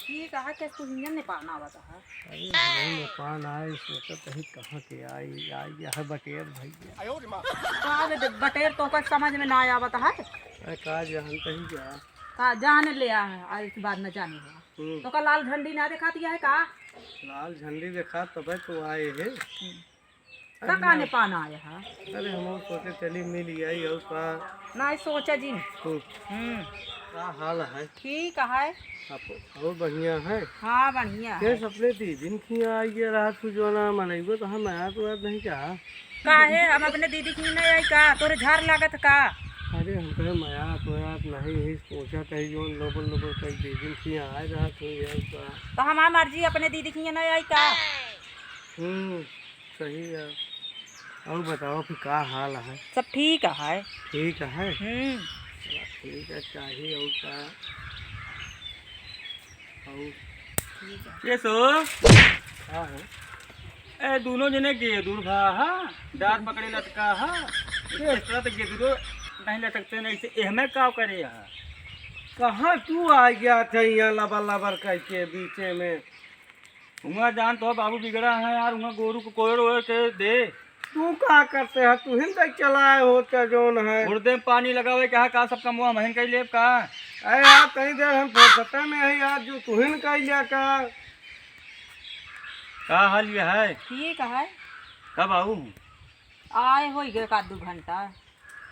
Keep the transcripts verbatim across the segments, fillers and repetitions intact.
ठीक है, कैसे कुछ इंजन नेपान आवत है? अरे भाई, नेपान आए, सोचत ही कहाँ के आई, आई यह बटेर भैया। का बे, बटेर तो का समझ में ना आवत है? अरे का जानत ही क्या? का जान ले आ, आज के बाद न जानी हो। हम्म। तो का लाल झंडी ना दिखाती है का? लाल झंडी देखा तबे तो आए है। हम्म। अरे का का ना। नेपान आया है? अरे हम सोचे चली मिल आई और का। ना सोचा जी। हम्म। हम्म। का हाल है? ठीक है। आप और बढ़िया है? हाँ, बढ़िया है। कैसे अपने दीदी खिया आई रहा तू जो ना मनइबो तो हम आया तो याद नहीं क्या? काहे हम अपने दीदी की नहीं आई का? तोरे झार लागत का? अरे हम कहे मया तो याद नहीं है, सोचा कहीं जो लोबल लोबल कहीं दीदी खिया आए रहा तू यार का। तो हमार मर्जी अपने दीदी खिया नहीं आई का? हम्म। सही है। और बताओ फिर का हाल है? सब ठीक है। ठीक है? हम्म। चला ठीक है, चाहिए और का? और? ठीक है। ये सो? हाँ है। ए, दोनों जने गेदुर भा हा, डार पकड़े लटका हा। ये इस तरह तो गेदुरो नहीं लटकते नहीं से, एहमे का करे हा? कहाँ तू आ गया था यहाँ लबर लबर करके बीचे में? हुआं जान तो बाबू बिगड़ा है यार, हुआं गोरू को कोयर ओयर के दे। तू का करते है? तू हिन तक चलाए होते जोन है। उड़दे में पानी लगावे के है का, सब कमवा महीन कई लेब का? अरे यार, कहीं देर हम फुर्सते में है यार, जो तू हिन कई लिया का। का हाल ये है? ठीक है। कब आऊ? आए होई गए का दू घंटा।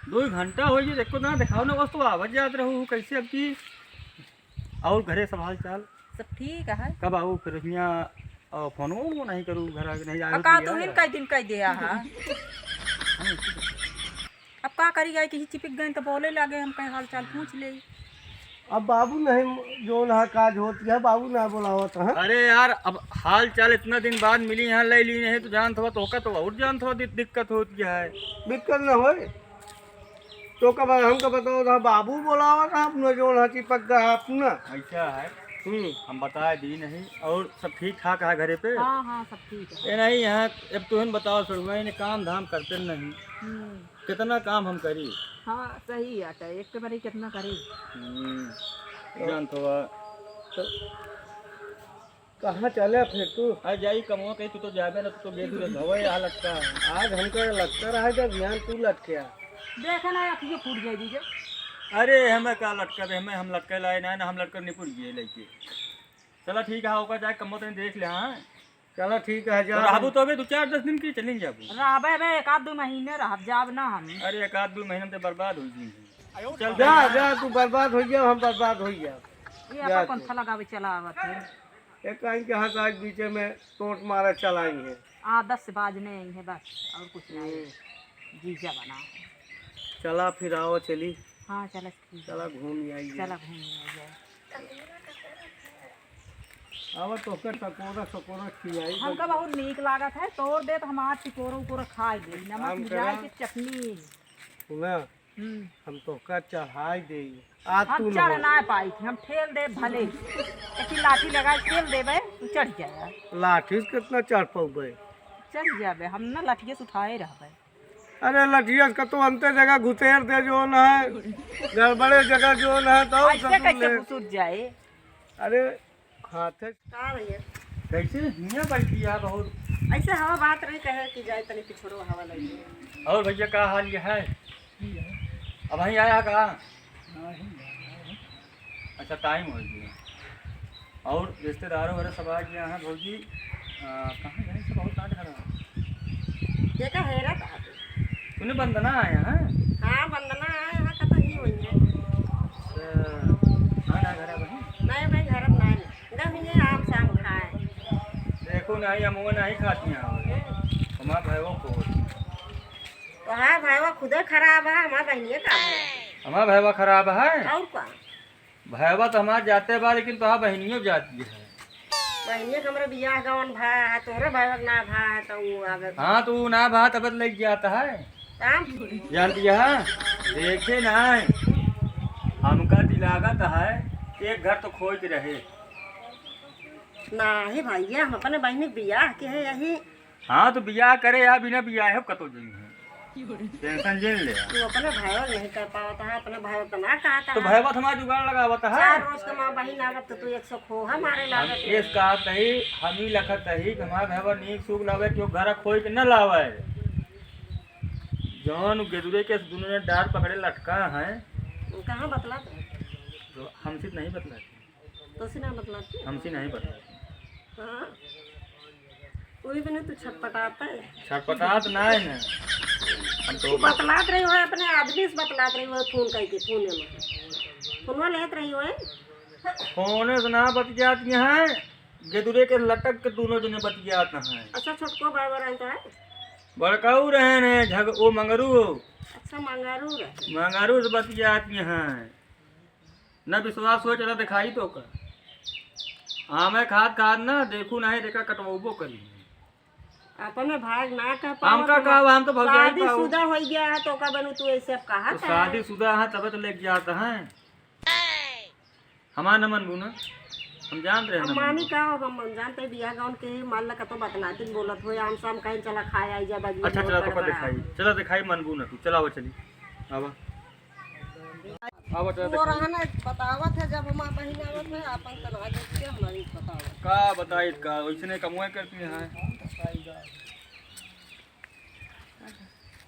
दो घंटा हो गए, देखो ना, दिखाओ ना, बस तो आवत जात रहू, कैसे अब की और घरे सब हाल चाल? सब ठीक है। कब आओ फिर हियाँ, अ, फोनो वोनो नहीं करू, घर आके नहीं आ आए का तो यार। तुहिन कई दिन कई दिया हा। अब का करी गए कि चिपक गए तो बोले लागे, हम कहे हाल चाल पूछ ले। अब बाबू नहीं जोन हा काज होती है, बाबू ना बोलावत है। अरे यार, अब हाल चाल इतना दिन बाद मिली यहाँ ले ली नहीं तो जानत हुआ तो का तो और जानत हुआ दि-, दिक्कत होती है। दिक्कत ना होए। तो कब हमका बताओ था, बाबू बोलावा था अपना, जो हाथी पक गया अपना। ऐसा है। हम्म। हम बताए दी नहीं, और सब ठीक ठाक है घरे पे? हाँ, हाँ, सब ठीक है। ये नहीं, यहाँ अब तुहन बताओ, सर, मैंने काम धाम करते नहीं। हम्म। कितना काम हम करी? हाँ, सही है, तो एक के बारी कितना करी? हम्म। जान तो आ। तो कहाँ चले फिर तू? आ जाई कमवा कहीं, तू तो जाबे ना, तू तो गेदू रहत हवे, यहाँ लटका है। आज हमका लटका रहा है, जब ध्यान तू लटके आ। देखे ना, अखियो फूट जाई जीजा। अरे, हमें का लटका दे, हमें हम लटके लाए ना, ना हम लटका नहीं फूट गए लेके। चला ठीक है, ओका जाए कमवा तनी देख ले, हाँ। चला ठीक है, जा। तो रहबू तो अबे दो चार दस दिन की चलें जाबू। रहबे बे, एक आध दो महीने रहब, जाब ना हम। अरे, एक आध दो महीने में तो बर्बाद हो गई। चल जा, जा। जा, तू बर्बाद हो गया, हम बर्बाद हो गया। ये जा अपन तू। फला गावे चला आवत है। एक काइन के हाथ आज बीचे में टोट मारा चलाई है। आ, दस बाजने आई है बस, और कुछ नहीं। हम्म। जीजा बना। चला फिर आओ चली। हाँ, चला ठीक है। चला घूम आई है। चला घूम आई है। आवा तोहका टकोरा सकोरा खियाई। हमका बहुत नीक लागत है, तोड़ दे तो हम आज टिकोरा उकोरा खाई दे, नमक मिलाई के चटनी। सुना, हम्म। हम तोहका चढ़ाई देई। आज हम तू न चढ़ हो। ना पाई थी, हम ठेल दे भले। एक लाठी लगा के ठेल देबे, तू चढ़ जाए। लाठी से कितना चढ़ पौबे? चढ़ जाबे, हम ना लाठिए से उठाए रहबे। अरे लठिया से कतो अंते जगह घुसेर दे जो न है, गड़बड़े जगह जो न है, तो ऐसे कैसे घुसुर जाए? अरे हाथ है। का भैया? कैसे हियाँ बैठी है बहुत? ऐसे हवा बात रही, कहे कि जाए तनी पिछड़ो हवा लगी। और भैया का हाल ये है? अब वहीं आया का? अच्छा, टाइम हो गया। और रिश्तेदारों वगैरह सब आ गया है भौजी। आ, कहाँ गए सब? बहुत काट खड़ा। देखा हेरा था। तूने वंदना आया है? हाँ, वंदना आया है, कतई हुई है। अच्छा, हाँ, ना घर है वहीं? नहीं भाई, घर में नहीं। गए हुई है, आम शाम खाए। देखो नहीं, हम वो नहीं खाती हैं। हमारा भाई वो को। तो हाँ, भाई वो खुदे खराब है, हमारा बहनिए का है। हमारा भाई वो खराब है। और का? भैया तो हमार जाते बा, लेकिन तोहार बहिनियो जाती है। बहिनिया के हमरे बियाह गवन भा, तोहरे भैया के ना भा, तो वो आगे। हाँ, तो वो ना भा, तब तो लग जाता है। काम थोड़ी। जानती है? देखे ना, हमका दिलागत है, एक घर तो खोज रहे। नाही भैया, हम अपने बहिनी के बियाह के है यही। हाँ, तो बियाह करे या बिना बियाह हो, कतो जइहैं। टेंशन जिन ले। तू अपने भाई नहीं कर पावत है, अपने भाई तो ना कहता तो है। भाई बात हमारा जुगाड़ लगावत है। चार रोज के माँ बहिन आवत तो तू एक सौ खोहा मारे हम लागत है। इस कहत ही, हम ही लखत ही कि हमारा भाई नीक सूख लावे, क्यों घर खोज के न लावे। जौन गेदुरे के दुनों ने डार पकड़े लटका है। वो कहाँ बतलात है? तो हमसे नहीं बतलाते। तोसे ना बतलाते? हमसे नहीं बतलाते। हाँ। वही बने तू छटपटाता है। छटपटात नहीं है। हम तो तू बतलात रही हो, अपने आदमी से बतलात रही हो, फोन करके, फोन में। फोनवा लेत रही हो, हैं? फोने से ना बतियात यहाँ। गेदुरे के लटक के दुनों जने बतियात हैं। अच्छा, छोटको बाबा रहता है? बड़काऊ रहे ने, झग-, वो मंगरू हो। अच्छा, मंगरू रहे। मंगरू से बतियात यहाँ। न विश्वास हो, चला दिखाई तो का। हाँ, मैं खात खात ना देखू नहीं, देखा कटवाबो करी। अपने भाग ना कह पावत हमका ना। का, हम तो भौजाई पाऊ। शादीशुदा हो गया है तो का बनू तू ऐसे अब कहा तो था? शादीशुदा है तबे तो लेके जाता है। हमार न मनबू ना, हम जानत रहे अब ना मानी मनबू। का, अब हम जानते बियाह गाउन के, मान ला कतो बतलातिन बोलत हो, आम शाम कहीं चला खाए आई जा, बाजी अच्छा, में चला, बड़ तोका बड़ा। दिखाई, चला दिखाई, मनबू ना तू, चला, आवा चली, आवा। आवा, चला वो दिखाई। रहना बतावत है, जब हमार बहिन आवत है, आपन तनहा देख के हमारी बतावत। का बताई का, वैसने कमवे करती हैं।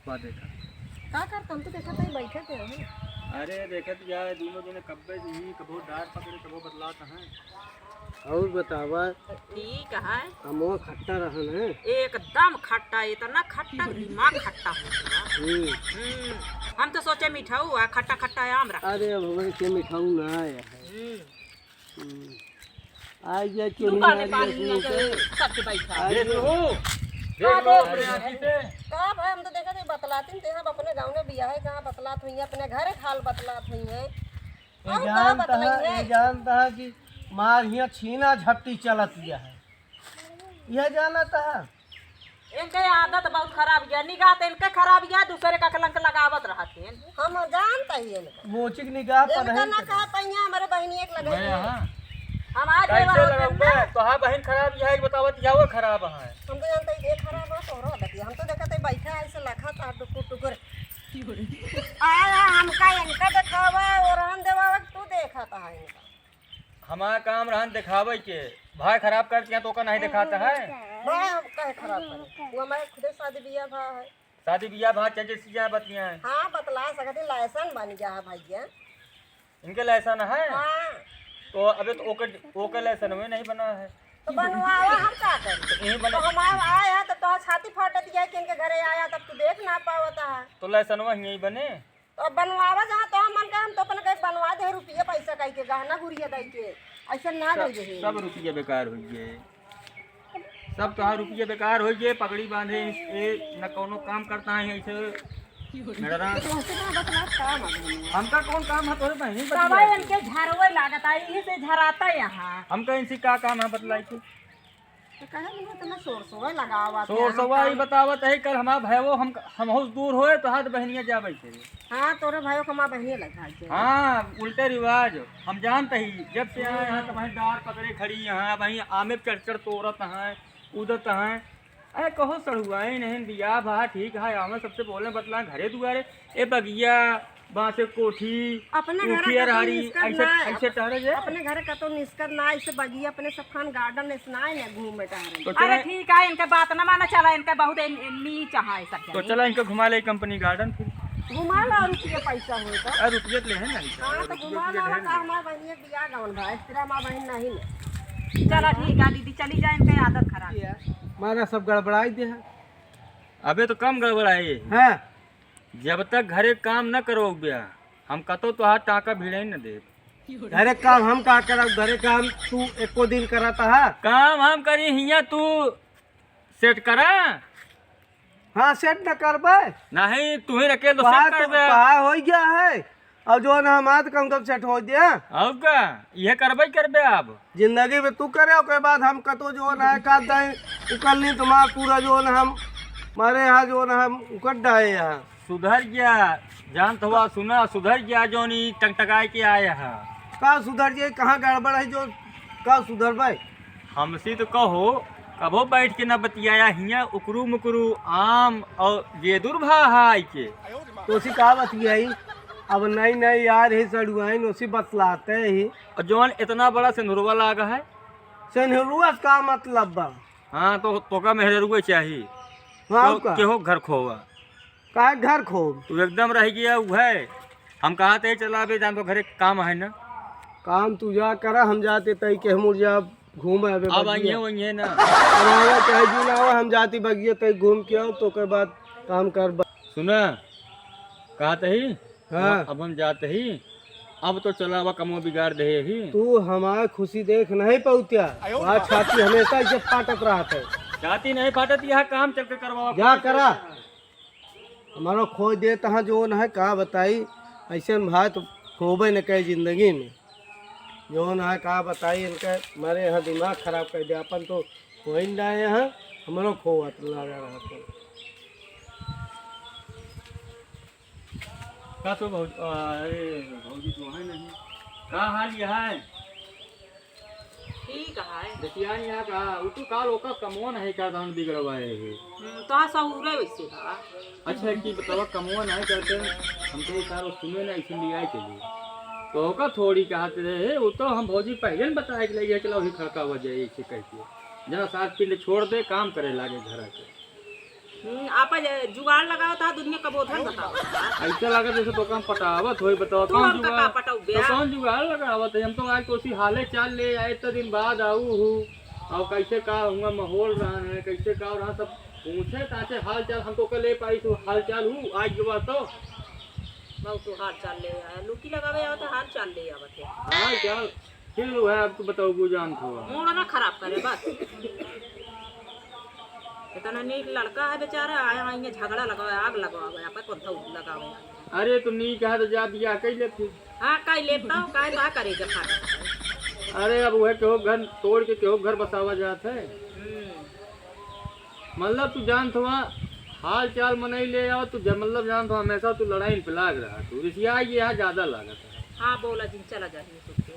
बा देखा। का करत हम तो देखत हई बैठे थे हम। अरे देखत या है, दुनों जने कब्बे से ही कबो डार पकड़े, कबो बतलात हैं। और बतावा। ठीक है। कमवा खट्टा रहन है। एकदम खट्टा, इतना खट्टा, दिमाग खट्टा हो गया। हम्म। हम्म, हम तो सोचे मिठाऊ है, खट्टा खट्टा आम रहा। अरे अब हमरे के मिठाऊ ना आया है। हम्म। हम्म। आ गया दुकान में चुनिया पानी लिया लिया के के। सबके बैठा। आ देख गया। लो, देख लो अपने आँखी से। का भाई, हम तो देखा थे बतलातिन, ते हम अपने गाँव में बियाह है, कहाँ बतलात हुई है, अपने घर एक हाल बतलात हुई है। ये हम कहाँ जानता बतलाई है, है? ये जानता है कि मार हियाँ छीना झपटी चलत गया है, यह जानता है? इनके आदत बहुत खराब है, निगाह तो इनके खराब है, दूसरे का कलंक लगावत रहते हैं। हम जानता ही इनका। मोचिक निगाह पर इनका नहीं ना कहा पहिया हमारे बहिनी एक लगाई मैं है। हाँ। हम आज कैसे ये वाला लगाऊंगा? ना। तोहार बहिन खराब यह है, बतावत या वो खराब है। हम तो जानते ही ये खराब है, तोहरो आदत है। हम तो देखते बैठा है ऐसे लखा था टुकुर टुकुर। आया हमका इनका देखावा और हम देवावा तू देखा था इनका। हमार काम रहन देखावे के, भाई खराब करती हैं तो ओका नहीं देखाता है। भाई हम काहे खराब करें? वो हमारे खुदे शादी बियाह भा है। शादी बियाह भा चाहे जैसी जाए बतिया है। हाँ, बतला सकते, लाइसेंस बन गया है भैया। इनके लाइसेंस है? हाँ। तो अबे तो ओके, ओके लाइसेंस में नहीं बना है। तो बनवावा हम का करें? तो यही बने। तो हम आए हैं तो तोहार छाती फाटत है कि इनके घरे आया तब तू देख ना पावता है। तो लाइसेंस यही बने। तो अब बनवावा जहाँ तो मन का, हम तो अपन कहीं बनवा दे, रुपये पैसा कह के, गहना गुरिया दे के, ऐसा ना सब, दे दे। सब रुपये बेकार हो गए, सब तोहार रुपये बेकार हो गए। पगड़ी बांधे, ए, न कोनो काम करता है ऐसे। मेरा तो हमसे ना बतला काम है। हमका कौन काम है तोरे बहनी तब बतला? इनके झरवे लागत है, यही से झराता यहाँ। हमका इनसे का काम है बतलाई तू? तो कहे नहीं, इतना शोर शोर लगावा शोर शोर ही बतावत है, कल हमार भाईवो हम, हम होश दूर होए तो हाथ बहनिया जावे के। हाँ, तोरे भाईवो के हमार बहनिया लगा के। हाँ, उल्टे रिवाज। हम जानते ही, जब से आए हैं, तो वहीं डार पकड़े खड़ी हैं, वहीं आमे पे चढ़ चढ़ तोड़त हैं, कूदत हैं। अरे कहो सड़ुआइन, बियाह भा ठीक है, आवे सबसे बोले बतला घरे दुआरे, ए बगिया, बांसे कोठी, अपने घर उखिया कतौ रहरी, निस्कत ऐसे, ना, ऐसे टहरे जे। अपने घर कतौ निस्कत ना, ऐसे बगिया अपने सफान garden ऐसे ना है, घूमे टहरे। तो अरे चले। ठीक है, इनके बात ना माना चला, इनके बहुत ए-, ए-, नीच है सब तो जने। चला इनके घुमा ले company garden फिर। घुमा ला, रुपये पैसा होए तो। अरे रुपये तो ले है ना। हाँ, तो रुपये घुमा रुपये ला, है का ना। हमार बहिनिया बियाह गाउन भाई, तेरा हमार बहिन नहीं ले। चला ठीक है दीदी, चली जाए, इनके आदत खराब है। मारा सब गड़बड़ाई दे है। अबे तो कम गड़बड़ाई है। हाँ। जब तक घरे काम न करोगे, हम कतो तोहार टाका भिड़े न देब। घरे काम हम का करब? घरे काम तू एको दिन करत हा? काम हम करी हियाँ, तू set करा। हाँ, set न करबे। नहीं, तू ही अकेले तो तोहार set तो, करबे। तोहार हो गया है। और जो ना हमार तो कम कम set हो दिया। और का? ये करबे ही करबे अब। जिंदगी में तू करे, ओके बाद हम कतो जो ना है, का दाई उकल नहीं तुम्हारा पूरा जो ना हम मारे यहाँ जो ना हम उकट डाए यहाँ। सुधर गया, जानत हुआ, सुना, सुधर गया, जौन ई टकटकाए के आए है। का सुधर जाई, कहाँ गड़बड़ है जो का सुधरबे? हमसे तो कहो, कबो बैठ के न बतियाया हियाँ, उकरू मुकरू आम और गेदुर भा है आई के। तोसी का बतियाई, अब नई नई यार है सड़ुआइन, ओसी बतलाते ही। और जौन इतना बड़ा सिंदुरवा लागा है। सिंदुरवा से का मतलब बा? हाँ, तो तोका मेहररुआ चाही। हाँ, तो का? केहो घर खोवा। काहे घर खोब? तू एकदम रह गया उहे। हम कहा थे चला बे, जान तो घरे काम है ना। काम तू जा करा, हम जाते तई के हम जा घूमे अबे अब बगिया। आइए वइए ना। अब आवा चाहे जी ना आवा, हम जाती बगिया तई घूम के आओ, तो के बाद काम कर बा। सुना, कहा तही? हाँ। अब हम जाते ही, अब तो चला बा कमो बिगाड़ दे ही। तू हमार खुशी देख नहीं पौत्या, वहाँ छाती हमेशा इसे फाटत रहत है। छाती नहीं फाटत, यहाँ काम चल के करवावा। जा करा। हमारो खोज देत हाँ, जौन है का बताई, ऐसन भाई तो खोबे न कहे जिंदगी में। जौन है का बताई, इनके मारे यहाँ दिमाग खराब कर दिया। अपन तो कोई ना आए हैं, हमारो खोवत लगा रहा था। का तो भौज-, अरे भौजी तो है नहीं। का हाल ये है? ठीक है। देखिया नहीं है का, उ तो काल ओका कमवा नहीं का दान बिगड़वाए है। हम्म, तो हाँ सहूरे वैसे बा। अच्छा, कि बतावा, कमवा नहीं करते, हम तो ये सारो सुने ना, इसीलिए आए चली। तो ओका थोड़ी कहत रहे, वो तो हम भौजी पहले न बताए के लगे, चला वही खड़का हो जाए, ऐसे कह के। जना साथ पिंड छोड़ दे, काम करे लागे घर के। हम्म, आपा जे जुगाड़ लगावत हा, दुनिया का बोधन बताओ। ऐसा लगा जैसे तो काम पटावत होई, बतावा, तू कौन हमका जुगाड़? का पटाऊ तो बे? कौन जुगाड़ लगावत है? हम तो आज तो उसी हाले चाल ले आए, इतना दिन बाद आऊ हूँ। और कैसे का हुआ माहौल रहा है, कैसे का रहा, सब पूछे ताचे हाल चाल। हम तो कल ले पाई, तू हाल चाल हूँ, आज के बाद तो। बहुत तू हाल चाल ले आया, लुकी लगावे आवत है, हाल चाल ले आवत है। हाल चाल? फिर वो है, अब तू बताओ, वो जान थोड़ा। मूड ना खराब करे बस। इतना नीक लड़का है बेचारा, आया वहीं झगड़ा लगावे, आग लगावे, आप कौन था लगावे? अरे, तो नीक है तो जा बियाह कर ले फिर। हाँ, कर ले तो, काहे का करे जब फाटा? अरे, अब वह केहू घर तोड़ के केहू घर बसावा जात है। हम्म। मतलब, तू जान थोड़ा, हाल चाल मनई ले आओ, तू जब, मतलब, जान थोड़ा, हमेशा तू लड़ाई पे लाग रहा, तू रिसिया ये यहाँ ज्यादा लागत है। हाँ, बोला जिन, चला जा, नहीं सुनते।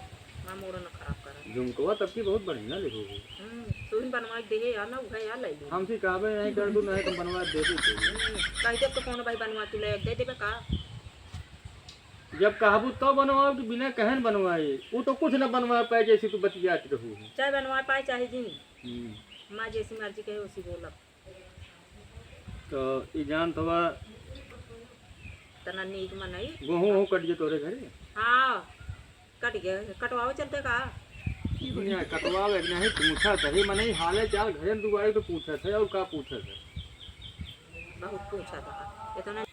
ना मोड़ा ना खराब करा। झुमकवा तब की बहुत बढ़िया लगे हो। हम्म, तू ही बनवा के देहे यार, ना उहे यार ले ले। हमसे कहबे नहीं कर, तू नहीं तो बनवा दे दी तू। हम्म, कह दे तो कौन भाई बनवा के ले दे देबे का? जब कहबू तो बनवाओ कि बिना कहन बनवाए, वो तो कुछ ना बनवा पाए जैसे तू बतियात रहू। चाहे बनवा पाए चाहे जी। हम्म। माँ जैसी मर्जी कहे वैसी बोलब। तो ई जान तो बा। तना नीक मनई। गोहूँ वोहूँ कट गए तोरे घरे? हाँ, कट गए। कटवावे चलते का? नहीं, कटवावे के नहीं, पूछत है। मनई हाले चाल घरे में दुआरे तो पूछत है, और का पूछत है? बहुत पूछत है। इतना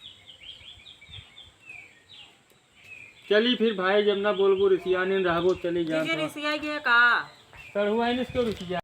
चली फिर भाई, जब ना बोलबो रिसियाने रहबो, चली जान तुझे तो। रिसिया गया का? सड़ुआ है इसको रिसिया।